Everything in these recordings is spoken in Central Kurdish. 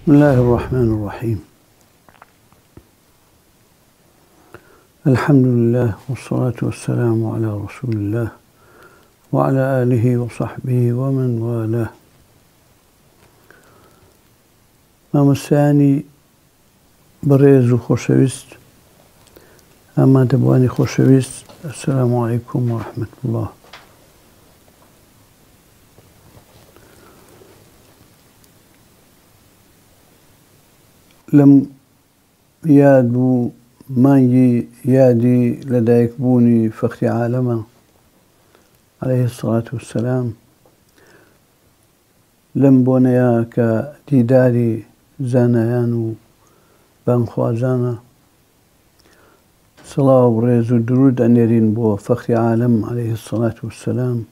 بسم الله الرحمن الرحيم الحمد لله والصلاة والسلام على رسول الله وعلى آله وصحبه ومن والاه. مامۆستایانی بەڕێز و خۆشەویست، ئامادەبووانی خۆشەویست، السلام علیکم و رحمة الله. لەم یاد و مانگی یادی لەدایکبوونی فەخری عالەمە علیه الصلاة والسلام، لەم بۆنەیە کە دیداری زانایان و بانگخوازانە، سڵاو و ڕێز و دروود ئەنێرین بۆ فەخری عالەم علیه الصلاة والسلام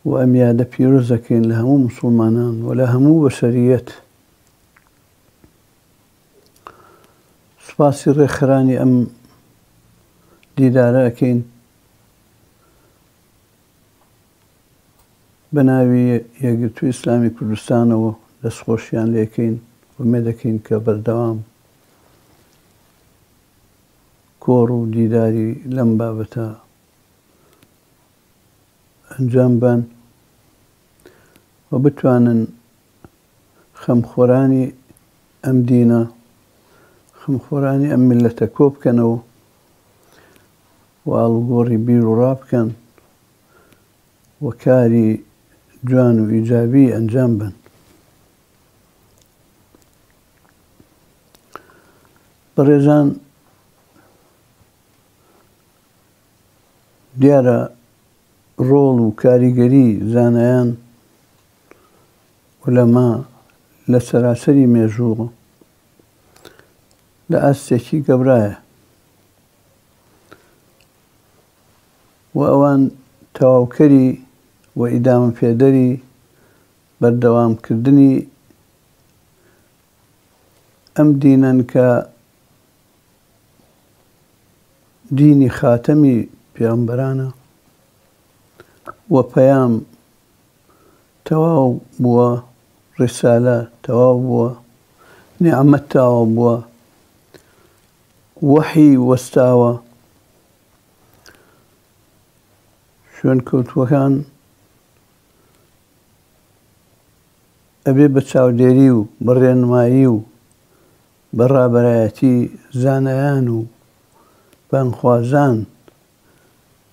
و ئەم یادە پیرۆز دەکەین لە هەموو موسڵمانان و لە هەموو بەشەریەت. سوپاسی ڕێکخەرانی ئەم دیدارە ئەکەین بە ناوی یەکگرتووی ئیسلامی کوردستانەوە دەستخۆشیان لێکەین، ئومێد دەکەین کە بەردەوام کۆڕ و دیداری لەم بابەتە ئەنجام بەن و بتوانن خەمخۆرانی ئەم دینە، خەمخۆرانی ئەم میللەتە کۆ بکەنەوە و ئاڵوگۆڕی بیر و ڕا بکەن و کاری جوان و ئیجابی ئەنجام بەن. بەڕێزان دیارە ڕۆڵ و کاریگەری زانایان عولەما لە سەراسەری مێژوو لە ئاستێکی گەورایە و ئەوان تەواوکەری و ئیدامەپێدەری بەردەوامکردنی ئەم دینەن کە دینی خاتەمی پێغەمبەرانە و پەیام تەواو بووە، ڕیسالە تەواو بووە، نیعمەت تەواو بووە، وەحی وەستاوە، شوێنکەوتووەکان ئەبێ بە چاودێری و بە ڕێنمایی و بە ڕابەرایەتی زانایان و بانگخوازان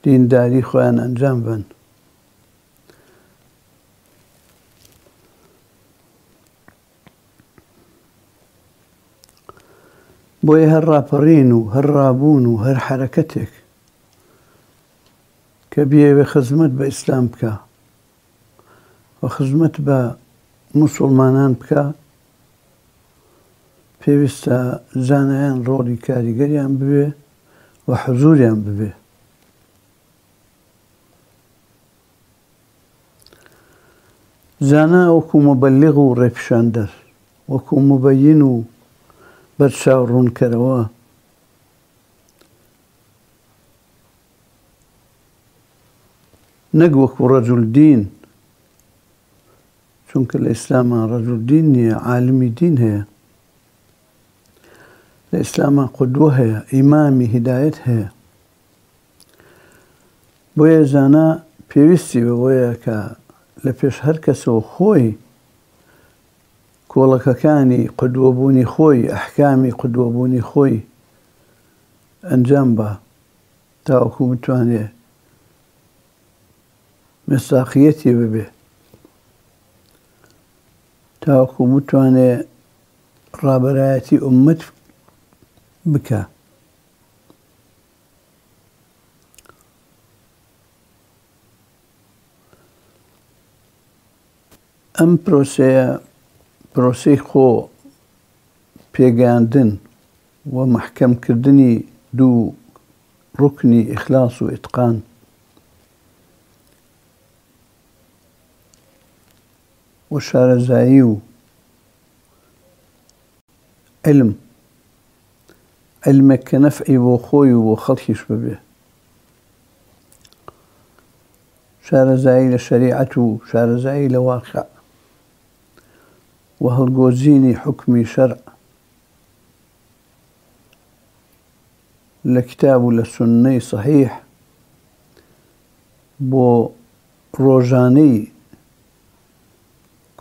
دینداری خۆیان ئەنجام بەن. بۆیە هەر ڕاپەڕین و هەر ڕابوون و هەر حەرەکەتێک کە بیەوێ خزمەت بە ئیسلام بکا و خزمەت بە موسوڵمانان بکا پێویستە زانایان ڕۆڵی کاریگەریان ببێ و حزوریان ببێ. زانا وەکو موبەلیغ و ڕێپیشاندەر، وەکو موبەین و بەرچاو ڕوونکەرەوە، نەک وەکو ڕەجول دین، چونکە لە ئیسلاما ڕەجول دین نییە، عالمی دین هەیە. لە ئیسلاما قودوە هەیە، ئیمامی هیدایەت هەیە. بۆیە زانا پێویستی بەوەیە کە لە پێش هەر کەسەوە خۆی کۆڵەکەکانی قودوەبوونی خۆی، ئەحکامی قودوەبوونی خۆی ئەنجام با تاوەکو بتوانێ مصداقیەتی ببێ، تاوەکو بتوانێ ڕابەرایەتی ئوممەت بکا. ئەم پرۆسەیە پرۆسەی خۆ پێگەیاندن و مەحکەمکردنی دوو ڕوکنی ئیخلاص و ئیتقان و شارەزایی و علم، عیلمێک کە نەفعی بۆ خۆی و بۆ خەڵکیش ببێ، شارەزایی لە شەریعەت و شارەزایی لە واقع. و هەڵگۆزینی حوکمی شەرع لە کتاب و لە سوننەی سەحیح بۆ ڕۆژانەی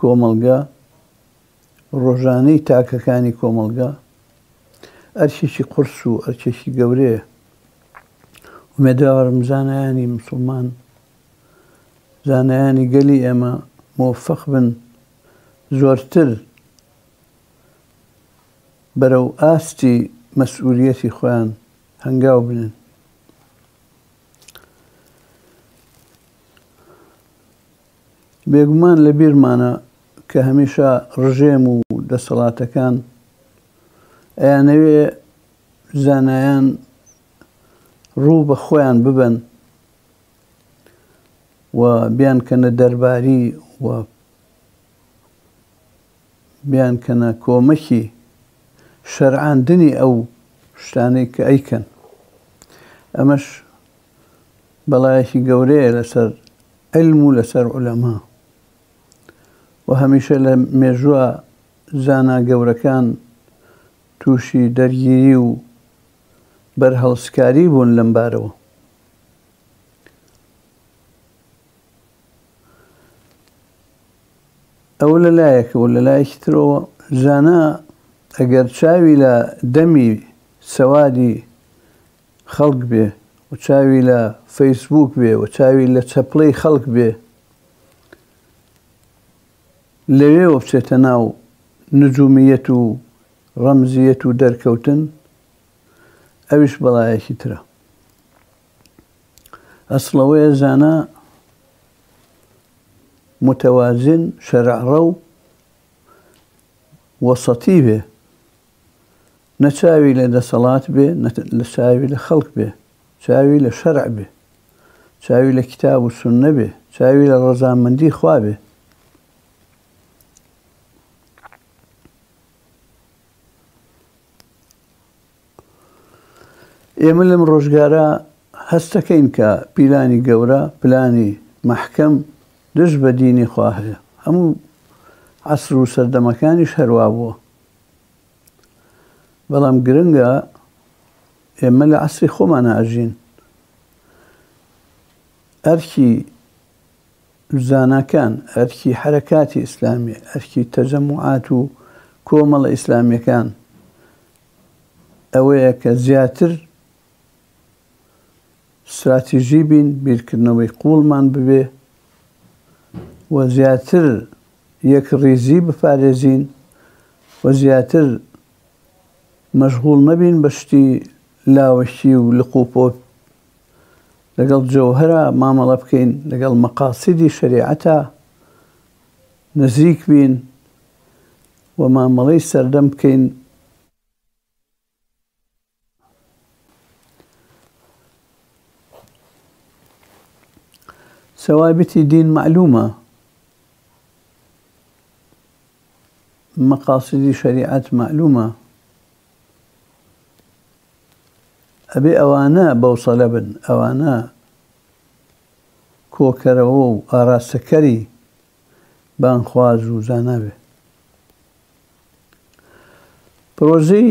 کۆمەڵگە، ڕۆژانەی تاکەکانی کۆمەڵگە ئەرکێکی قورس و ئەرکێکی گەورەیە. ئومێدەوارم زانایانی مسوڵمان، زانایانی گەلی ئێمە مۆفەق بن زۆرتر بەرەو ئاستی مەسئولیەتی خۆیان هەنگاو بنێن. بێگومان لە بیرمانە کە هەمیشە ڕژێم و دەسەڵاتەکان ئەیانەوێ زانایان ڕوو بە خۆیان ببەن و بیانکەنە دەرباری و بیانکەنە کۆمەکی شەرعاندنی ئەو شتانەی کە ئەیکەن. ئەمەش بەڵایەکی گەورەیە لەسەر عیلم و لەسەر عولەما و هەمیشە لە مێژووە زانا گەورەکان تووشی دەرگیری و بەرهەڵستکاری بوون لەم بارەوە. ئەوە لە لایەکەوە، لە لایەکی ترەوە زانا ئەگەر چاوی لە دەمی سەوادی خەڵک بێ و چاوی لە فەیسبووک بێ و چاوی لە چەپڵەی خەڵک بێ، لەوێوە بچێتە ناو نجومیەت و ڕەمزیەت و دەرکەوتن، ئەویش بەڵایەکی ترە. ئەسڵ ئەوەیە زانا متوازن، شەرعڕەو، وەسەتی بێ، نە چاوی لە دەسەڵات بێ، نە لە چاوی لە خەڵک بێ، چاوی لە شەرع بێ، چاوی لە کیتاب و سوننە بێ، چاوی لە ڕەزامەندی خوا بێ. ئێمە لەم ڕۆژگارە هەستەکەین کە پیلانی گەورە، پلانی مەحکەم دژ بە دینی خوا هەیە. هەموو عەسر و سەردەمەکانیش هەروا بووە. بەڵام گرنگە ئێمە لە عەسری خۆمانا ئەژین. ئەرکی زاناکان، ئەرکی حەرەکاتی ئیسلامی، ئەرکی تەجەموعات و کۆمەڵە ئیسلامیەکان ئەوەیە کە زیاتر ستراتیژی بین، بیرکردنەوەی قووڵمان ببێ و زیاتر یەکڕیزی بپارێزین و زیاتر مەشغوڵ نەبین بە شتی لاوەکی و لق و پۆپ، لەگەڵ جەوهەرا مامەڵە بکەین، لەگەڵ مەقاسیدی شەریعەتا نزیک بین و مامەڵەی سەردەم بکەین. سەوابتی دین مەعلومە، مەقاسیدی شەریعەت مەعلومە، ئەبێ ئەوانە بەوسەلە بن، ئەوانە کۆکەرەوە و ئاراستەکەری بانگخواز و زانا بێ. پرۆژەی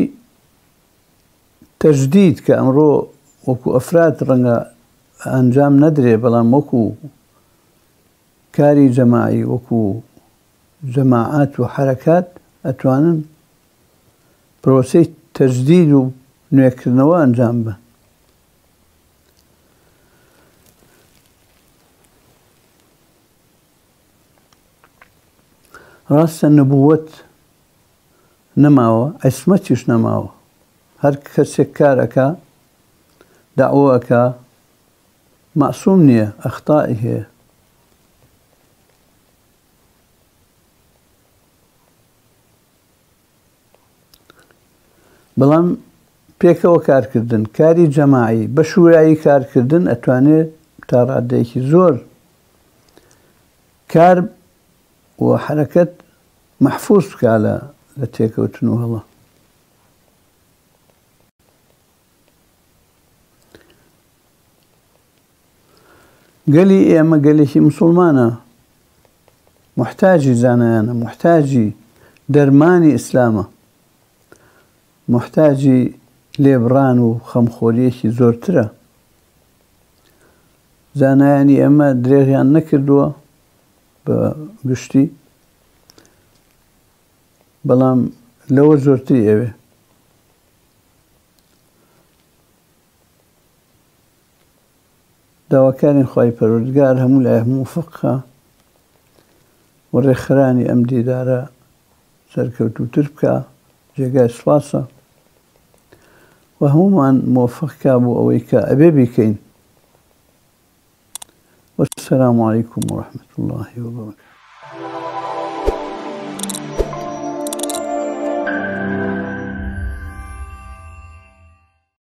تەجدید کە ئەمڕۆ وەکو ئەفراد ڕەنگە ئەنجام نەدرێ، بەڵام وەکو کاری جەماعی، وەکو جەماعات و حەرەکات ئەتوانن پرۆسەی تەجدید و نوێکردنەوە ئەنجام بەن. ڕاستە نبووەت نەماوە، عیسمەتیش نەماوە. هەر کەسێک کار ئەکا، دەعوە ئەکا، مەعسووم نییە، ئەختائی هەیە. بەڵام پێکەوە کارکردن، کاری جەماعی، بە شوورایی کارکردن ئەتوانێ تا ڕادەیەکی زۆر کار و حەرەکەت مەحفوز بکا لە لە تێکەوتن و هەڵە. گەلی ئێمە گەلێکی مسوڵمانە، موحتاجی زانایانە، موحتاجی دەرمانی ئیسلامە، موحتاجی لێبڕان و خەمخۆرییەکی زۆرترە. زانایانی ئێمە درێغیان نەکردووە بە گشتی، بەڵام لەوە زۆرتری ئەوێ. داواکارین خوای پەروەردگار هەموو لایەک موفق کا و ڕێکخەرانی ئەم دیدارە سەرکەوتووتر بکا، جێگای سوپاسە و هەموومان مۆفق کا بۆ ئەوەی کە ئەبێ بیکەین. والسلام علیکم ورحمة الله وبرکاته.